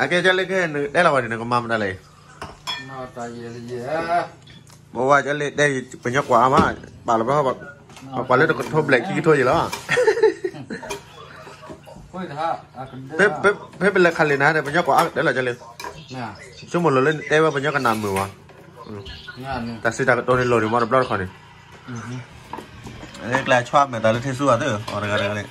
အကဲကၢ်လၢကဲ နတဲလီၤဝဲန့ၣ် နကမၤမတၤလဲၣ်, ပဝဲကၢ်လၢတဲ ပညီကွၢ်အါမး, ပာ်လီၤဘၣ်, ပှၤကွၢ်လၢတကထိဘျဲၣ်ခံကထိယံၤလီၤ, ဖဲပလဲၤခးလံာ်နၤဒီး ပညီကွၢ်အါတဲလီၤကၢ်လၢ, ဆိကမိၣ်လီၤလၢနတဲဝဲပညီကနၣ်မုာ်ဝဲ, တၢ်စံးတၢ်ကတိၤန့ၣ်လိၣ်န့ၣ်မ့ၢ်တဘျီတခီန့ၣ်, ကျဲဆွါမဲာ်တၢ်လၢထံဆူအီၤသ့ၣ် အီၤတဂၤတဂၤန့ၣ်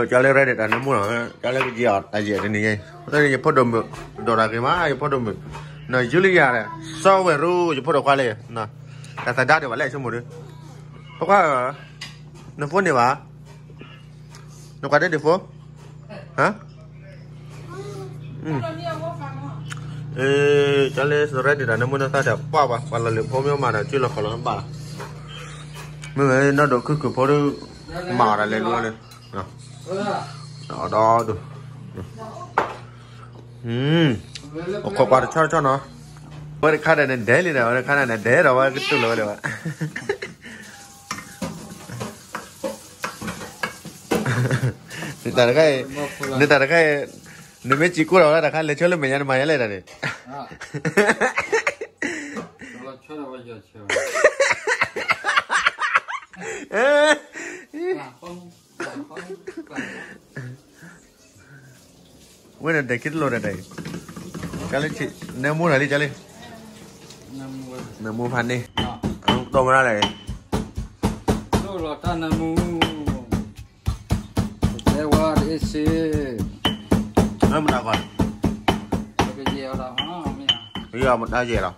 ကၢ်လၢ ready တၢ်နၢမူနီၤ, ကၢ်လၢကယဲၢ်အီၤတၢ်ယဲၢ်တနံၤညါ, ယဖိဒိၣ်မုၣ်, ဒိၣ်တၢ်ဂ့ၤမး ယဖိဒိၣ်မုၣ်, နီၢ်ယူလံယၤဒီး စီဝဲရူ ယဖိဒိၣ်ခွါလၢ, တၢ်သးဒါဒံးဘၣ်လဲၣ်ဆိကမိၣ်ဒီး, ဖိခွါ, နဖိန့ၣ်ဘၣ်, နကွၢ်ဒၣ်ဒံးဖိ ကၢ်လၢ ready တၢ်နၢမူနီၤသးဒီး ပှၢ်ပှၤ ပှၤလီၤလၢဖိမ့ၢ်မၤဒီး ကၠုလီၤခီလီၤဘၣ်လီၤ, မ့ၢ်ဝဲနီၢ်ဒိၣ်ခုၣ်ခုၣ်ဖိဒီး မၤအီၤဒၣ်လဲာ်လီၤန့ၣ်, ဒီးဒိၣ်, အိၣ်ခိးကွၢ်တဆီတဆီနီၤ, ဝဲတခါဒီးနဒဲးလံဒီး ဝဲတခါဒီးနဒဲးဒီးဝဲကတူၢ်လီၤဝဲဒီးဝဲ နတၢ်တခါအံၤ, နတၢ်တခါအံၤ, နမ့ၢ်စံးကိၣ်ဒီးဝဲတၢ်တခါ လဲၤဆၢလၢမဲာ်ညါ နမၤညါလဲၣ်တၢ်န့ၣ်, ဝဲန့ၣ်ဒဲးက့တလိၣ်ဒဲးဒဲး, ကၢ်လၢ နၢမူတၢ်လံကၢ်လံ, နၢမူဖးန့ၢ်, တိၢ်မနုၤလဲၣ်, တိၢ်လီၤတၢ်နၢမူ, တဲဝါတအ့ၣ်စ့, မတၤကွၢ်, ကယဲၢ်အီၤဒီး, ကယဲၢ်အီၤမတၤယဲၢ်လီၤ,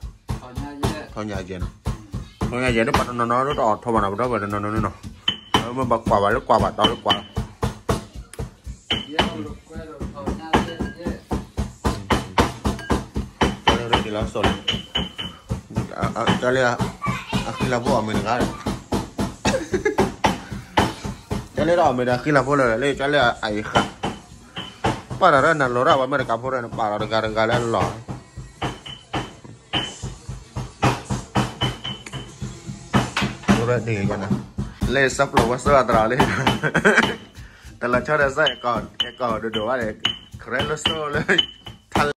ထီညါယဲၢ်နီၤ, ထီညါယဲၢ်ဒီးပှၤတနီၤနီၤဒီးအီၣ်ထီဘၣ်နီၤ ပဒီပုၢ်ဝဲၢ်တနီၤနီၤန့ၣ်နီၤ, မ့ၢ်ဘၣ်ကွၢ်ဘၣ်လၢကွၢ်ဘၣ်တီလၢကွၢ် ကၢ်လၢ ready လီၤစိၤလီၤ, ကၢ်လၢ အဃံလၤဖိအီၣ်မ့ၤတဂၤ, ကၢ်လၢဒီးအီၣ်မ့ၤဒီးအဃံလၤဖိလၢာ်လၢကၢ်လၢအအံၤဃာ်, ပာ်ဒီးရၢနၤလီၤရၣ်ဝဲမ့ၢ်တကးဖိရၢနပာ်ဒီးတဂၤတဂၤလၢအလီၢ် ready လၢ စၢဖျိဝဲစၢအသရၣ်လၢ, တလီၤဆီဒီးစၢ အဲကီၢ်ဒိၣ်ဒိၣ်ဘၣ်ဒီး, ခရဲလၢစိၤလၢ, ထါလ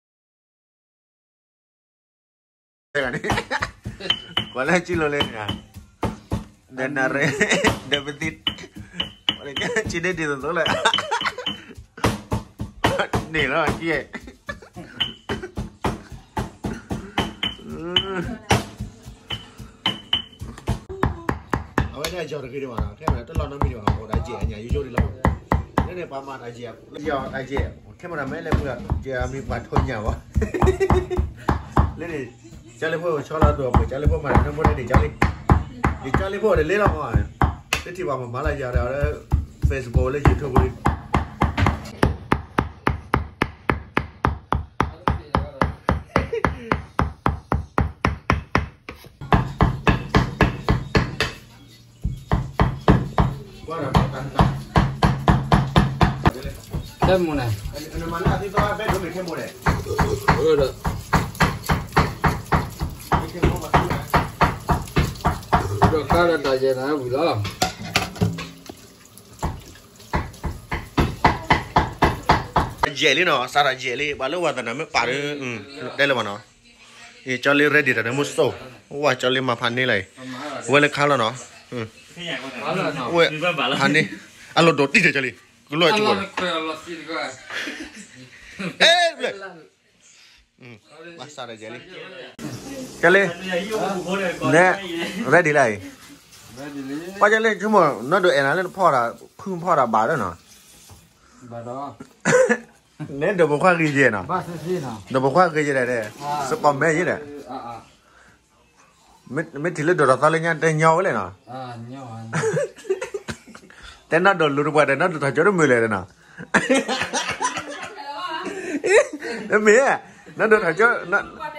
ၢ, န့ၣ်, ကွၢ်လၢကၠံလိၤလၢန့ၣ်, ဒီးနၤရ့, ဒီးပသံ, ကၠံဒ့ဒ်သိးသိးလၢ, န့ၣ်လီၤကဲ အဝဲဒၣ်ယီၤတဂ့ၤဒံးဘၣ်နီၤ, ခဲမ့ၢ်တလီၤနီတမံၤဒံးဘၣ်နီၤ, အိၣ်တၢ်ယဲၢ်အညၣ်ယိယိဒံးလီၤ, လၢန့ၣ်ပှၤမၤတၢ်ယဲၢ်, ယီၤတၢ်ယဲၢ်, ခဲမ့ၢ်တၢ်မ့ၢ်လဲၤပှၤ, ယမံၤပှၤထိၣ်ညၣ်ဘၣ်, လၢန့ၣ်, ကၢ်လၢဖိဆီလီၤဒိၣ်ပှၤ, ကၢ်လၢဖိမၤတၢ်နၢမူန့ၣ် ကၢ်လံ, ယကၢ်လံဖိအီၤတလ့လီၤမး, တထံၣ်ဘၣ်မၤမၤလၢယၤဒီးလၢ, Facebook လၢ YouTube လံ ခဲမုၢ်န့ၣ်, ဒီးကါဒီးတၢ်ယဲၢ်နၤဝံၤလီၤ. တၢ်ယဲၢ်လံနီၤ, စးတၢ်ယဲၢ်လံ, ပှၤလၢဝဲသနာ်မ့ၢ်ပာ်ဒီး, တဲလၢၤဘၣ်နီၤ, ကၠီလ့ ready တၢ်နၢမူစိၤ, ဝဲကၠီလ့မၤဖးန့ၢ်လၢအံၤ, ဝဲလၢခါလီၤနီၤ, ဝဲ, ဖးန့ၢ်, အလီၢ်ဒိၣ်တံၢ်တၢ်ကၠီလံ, ကလိၣ်အကၠီ, အဲ, ဘၣ်စးတၢ်ယဲၢ်လံ, ကၠီလ့, နဲ, ready လၢအံၤ, ပှၤကၠီလ့ဆိကမိၣ် နီၢ်ဒိၣ်အဲၣ်နၤလၢနဖီၣ်တၢ်, ဖုဖီၣ်တၢ်ဘၣ်လၢနီၤ, နဲဒိၣ်ပိာ်ခွါဂ့ၤယဲၢ်နီၤ, ဒိၣ်ပိာ်ခွါဂ့ၤယဲၢ်ဒီး, စပီၣ်မဲာ်ယဲၢ်ဒီး, မ့ၢ်ထံၣ်လၢဒိၣ်ထီၣ်သီလၢညါတညီဝဲလဲၣ်နီၤ, တဲနီၢ်ဒိၣ်လူၤတပှၢ်ဒီး နီၢ်ဒိၣ်ထီၣ်ကၠိတမုာ်လဲၣ်နီၤ, မ့ၢ်, နီၢ်ဒိၣ်ထီၣ်ကၠိ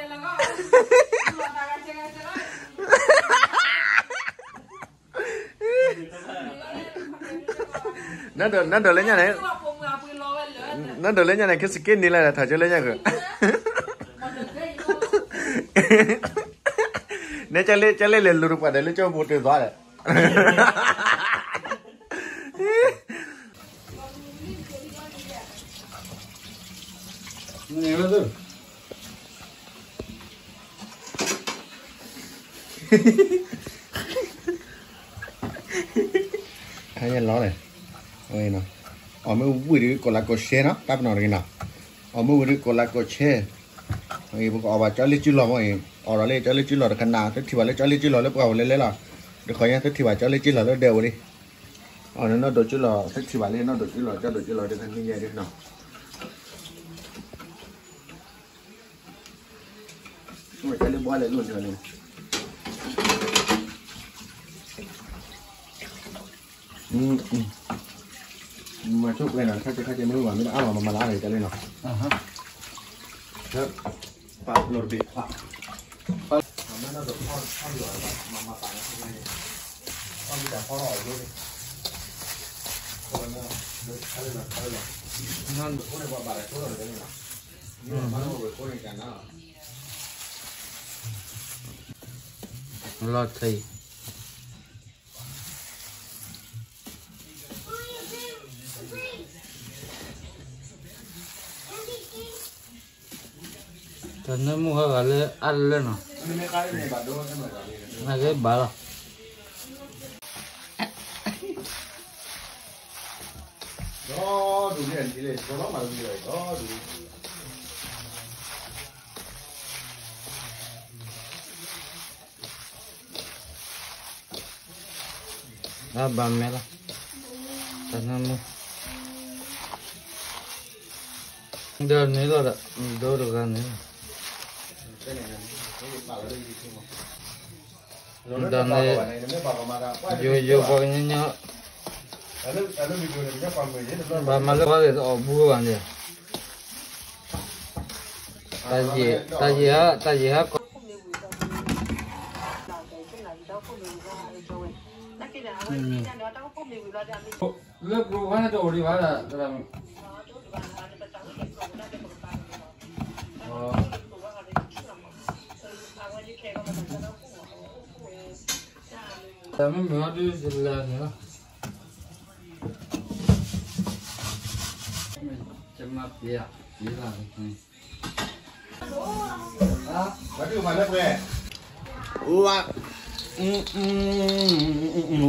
နဒိးလၢညါန့ၣ်, နဒိးလၢညါန့ၣ် ကစက့န့ၣ်လၢထးကၠိလၢညါက, နဲကၠီလ့လဲၤလူၤတပှၢ်ဒီးလၢကၠိပူၤတ့ၢ်သွါဒီး န့ၣ် ဟဲလီၤန့ၣ်, အီၣ်မ့ၢ်ဝံၤဒီးကိးလၢကိးရှဲနီၤ တၢ်ပနီၣ်တဂ့ၤနီၤ, အီၣ်မ့ၢ်ဝံၤဒီးကိးလၢကိးရှဲ, ပကအီၣ်ဘၣ်ကၠီလ့ၣ်စုလီၤမ့ၢ်အံၤ အီၣ်ဒီးလၢကၠီလ့ၣ်စုလီၤတခါနၤ သုထံၣ်ဘၣ်လၢကၠီလ့ၣ်စုလီၤလၢပှၤအိၣ်လဲလဲလီၤ, တခီညါသုထံၣ်ဘၣ်ကၠီလ့ၣ်စုလီၤလၢဒဲအိၣ်လံ, အီၣ်န့ၣ်နီၢ်ဒိးစုလီၤ သုထံၣ်ဘၣ်လၢနီၢ်ဒိးစုလီၤ ကၠီဒိးစုလီၤဒ်သန့ၤညါဒ်နီၤ ကၠီလ့ၣ်ဘီလဲၤလိၣ်န့ၣ်, မၤဆိၣ်ကွဲနီၤ ခါကဲခါကဲမ့ၢ်ဝံၤမ့ၢ်တအါမး မၤမၤလၢအဂ့ၤကၠီလ့ၣ်နီၤ, ပာ်လိာ်တဘ့ၣ်ခွါ, လီၤထံး တၢ်နၢမူဟဲဂၤလၢအါတလၢနီၤ, နကဘၣ်လီၤ. အဘၣ်မဲာ်လီၤ, တၢ်နၢမူ, ဒီးန့ၣ်လီၤဒီး ဒိတဂၤန့ၣ်လီၤ. ဒီးန့ၣ် ယိယိပှၤကညီညီ, ဘၣ်မၤလၢပှၤဂ့ၤအီၣ်ဘူးဘၣ်န့ၣ်, တၢ်ယံာ်ဧါ တၢ်ယံာ်ဧါကီး လၢပှၤန့ၣ်တအိၣ်ဒံးဘၣ်ဒီး, တၢ်မ့ၢ်မ့ၢ်အီၤဒုးယလဲၤန့ၣ်လီၤ, ယမၤပျဲ, ပျဲလၢ်န့ၣ် ဝါ,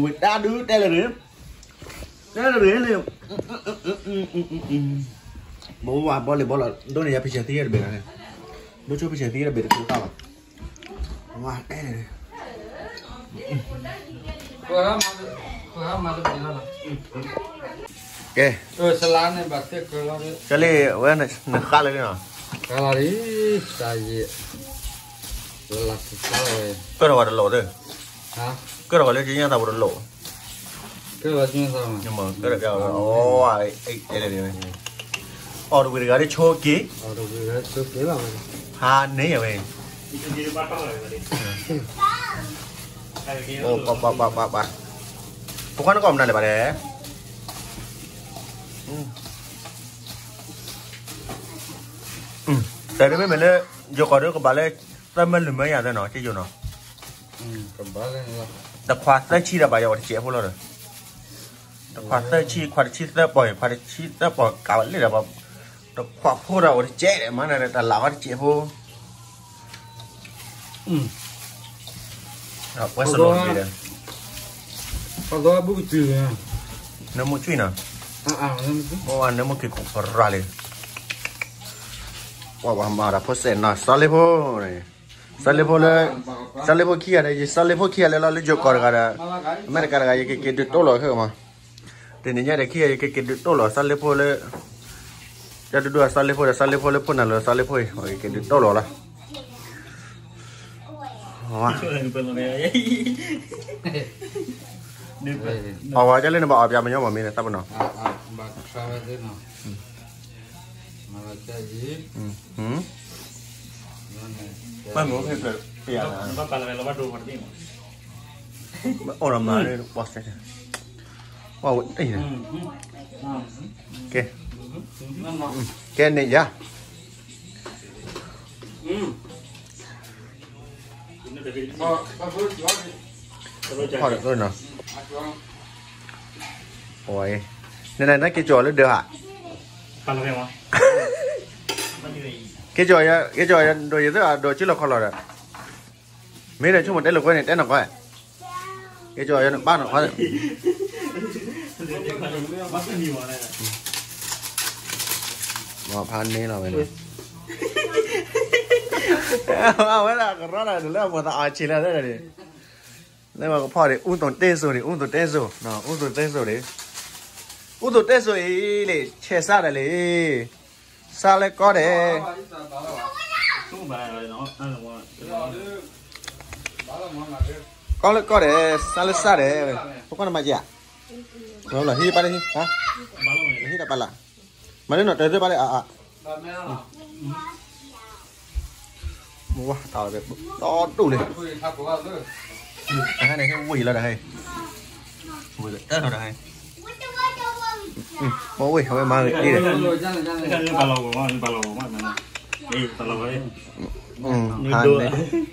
ဝဲတၢ်ဒုးတဲလၢၤန့ၣ်, တဲလၢၤန့ၣ်, ဘိဝါဘီလံၤဘီလီၤ ဒိးန့ၢ်ယၤ picture သံတဘ့ၣ်လီၤန့ၣ်, ဒိးဆိ picture သံတဘ့ၣ်တကိးတၢ်ဘၣ်, ဝါတဲလၢၤန့ၣ် ကဲ, ကၠီလ့ၣ် ဝဲနဃါလၢာ်လံနီၤ, ဃါလံ, တၢ်ယံာ်, ကၢထီၣ်ဝဲတလိၣ်သၢ, ကၢထီၣ်ဝဲလၢကညါသးပူၤတလိၣ်, ကၢထီၣ်ဝဲ, အဝဲ, အီၣ်တဝံၤတဂၤဒီးဆိက့ၤ, ဟါန့ၢ်ဝဲ ပှၤ, ပှၤ, ပှၤ, ပှၤ, ပှၤ, ပှၤ, ပခွါနကီၢ်မနုၤလဲၣ်ဘၣ်လဲၣ်, တၢ်ဒ်မ့မ့ၢ်လၢ ယိၤကီၢ်ဒီးကဘၣ်လၢ သၢမၢလုၢ်မၢယၤသၢနီၤ က့ယိၤနီၤ, တခွါသၢဆံဒီးဘၣ်ယၤဝဲတစဲးဖိလီၤဒီး, တခွါသၢဆံ ခွါတဆံသၢပီၢ်အံၤ ခွါတဆံသၢပီၢ်ကးဝဲလံဒီး, တခွါဖိဒီးဝဲတစဲးဒီး မၤနၤဒီးတၢ်လၢ်ဝဲတစဲးဖိ ပှၤစလိၣ်တဘ့ၣ်ဒီး, နၢမူဆွံနီၤ, နၢမူက့ၤခိၣ်ပရၣ်လံ, ပှၤမၤတၢ်ဖိစဲးနီၤ စီၤလ့ဖိ, စီၤလ့ဖိလၢ, စီၤလ့ဖိခံဂၤဒီး ယစီၤလ့ဖိခံဂၤလၢလီၤလၢယိၤကီၢ်တဂၤဒီး, အမဲရကၤတဂၤ ယကက့ၤဒုးတိၢ်လီၤခဲကမး, တနံၤညါဒီးခံဂၤ ယကက့ၤဒုးတိၢ်လီၤ စီၤလ့ဖိလၢ ကၠီဒူဒူအစီၤလ့ဖိဒီး စီၤလ့ဖိလၢဖိနၢ်လိၤစီၤလ့ဖိအံၤ က့ၤဒုးတိၢ်လီၤလီၤ. အဝဲကၢ်လၢနဘၣ်အီၣ်ပၠးမညီမ့ၢ်န့ၣ် သးပနီၤ, မ့ၢ်မ့ၢ်အိၣ်ဖျၢၣ်ပယၤလၢ, အိၣ်ဒီးမၤလၢပှၤစဲး, ပှၤဝဲအံၤ, ကဲ, ကဲန့ၣ်ယၤ နနက့ၤကၠီၤလၢဒၢးဧါ, ပလီၤဝဲမး, ကဲကၠီၤယၤ ကဲကၠီၤယၤ ဒိးယသ့ၣ်အဒိးကၠံလီၤခီလီၤဒီး မ့ၢ်ဒီးဆိကမိၣ်တဲလိာ်ကွဲန့ၣ် တဲနီၢ်ကွဲ ကဲကၠီၤယၤန့ၣ် ဘၣ်နီၢ်ကွဲ မ့ၢ်ဖးန့ၢ်လီၤဝဲန့ၣ် အဝဲဒၣ်ကရီလီၤန့ၣ် လၢအမိၢ်သးအီၤဆံးလၢအသ့ဒီးန့ၣ် လၢပကဖီၣ်န့ၣ် အူသိးတဲစိၤန့ၣ် အူသိးတဲစိၤ အူသိးတဲစိၤန့ၣ် အူသိးတဲစိၤအံၤလံ ဆဲးစၢ်ဒီးလံ စၢ်လၢကီၢ်ဒဲး ကီၢ်လၢကီၢ်ဒဲး စၢ်လၢစၢ်ဒဲး ပကီၢ်နမၤက့ၤဧါ လၢဟံၣ်ပၢ်လၢဟံၣ် ဟံၣ်တပာ်လၢ မၤလၢနီၢ်တၢ်သ့ၣ်ပာ်လၢအ မ့ၢ်ဝဲတၢ်ဒီဒူၣ်လံ တဟါန့ၣ်ဟဲဝံၤလီၤတဟါ ဝံၤလီၤတဟါ မ့ၢ်ဝံၤ အဝဲမၤဂ့ၤဒ်လဲၣ် ဟါန့ၣ်